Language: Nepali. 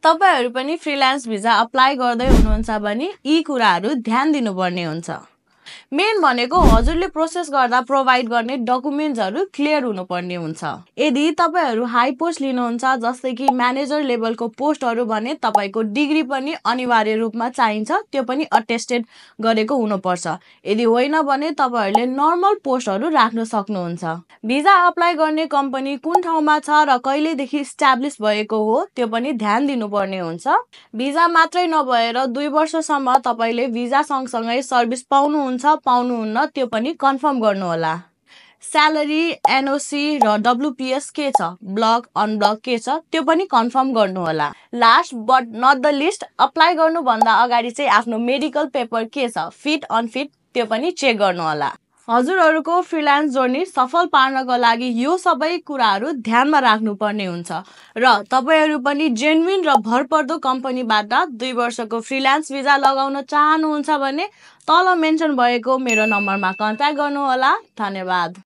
तपाईहरु पनि फ्रीलान्स भिजा अप्लाई गर्दै हुनुहुन्छ भने यी कुराहरु ध्यान दिनुपर्ने हुन्छ। मेन भनेको हजुरले प्रोसेस गर्दा प्रोवाइड गर्ने डकुमेन्ट्सहरु क्लियर हुनुपर्ने हुन्छ। यदि तपाईहरु हाई पोस्ट लिनुहुन्छ जस्तै कि म्यानेजर लेभलको पोस्टहरु भने तपाईको डिग्री पनि अनिवार्य रूपमा चाहिन्छ, त्यो पनि अटेस्टेड गरेको हुनुपर्छ। यदि होइन भने तपाईहरुले नर्मल पोस्टहरु राख्न सक्नुहुन्छ। भिजा अप्लाई गर्ने कम्पनी कुन ठाउँमा छ र कहिलेदेखि इस्टाब्लिश भएको हो त्यो पनि ध्यान दिनुपर्ने हुन्छ। भिजा मात्रै नभएर 2 वर्षसम्म तपाईले भिजा सँगसँगै सर्भिस पाउनुहुन्न त्यो पनि कन्फर्म गर्नुहोला। स्यालेरी, एनओसी र डब्ल्युपीएस के छ, ब्लक अनब्लक के छ त्यो पनि कन्फर्म गर्नुहोला। Last but not the least, apply गर्नुभन्दा अगाडि चाहिँ आफ्नो मेडिकल पेपर के छ, फिट अनफिट त्यो पनि चेक गर्नुहोला। हजुरहरुको फ्रीलान्स जर्नी सफल पार्नको लागि यो सबै कुराहरु ध्यानमा राख्नुपर्ने हुन्छ र तपाईहरु पनि जेन्युइन र भरपर्दो कम्पनीबाट 2 वर्षको फ्रीलान्स भिजा लगाउन चाहनुहुन्छ भने तल मेन्सन भएको मेरो नम्बरमा कन्ट्याक्ट गर्नुहोला। धन्यवाद।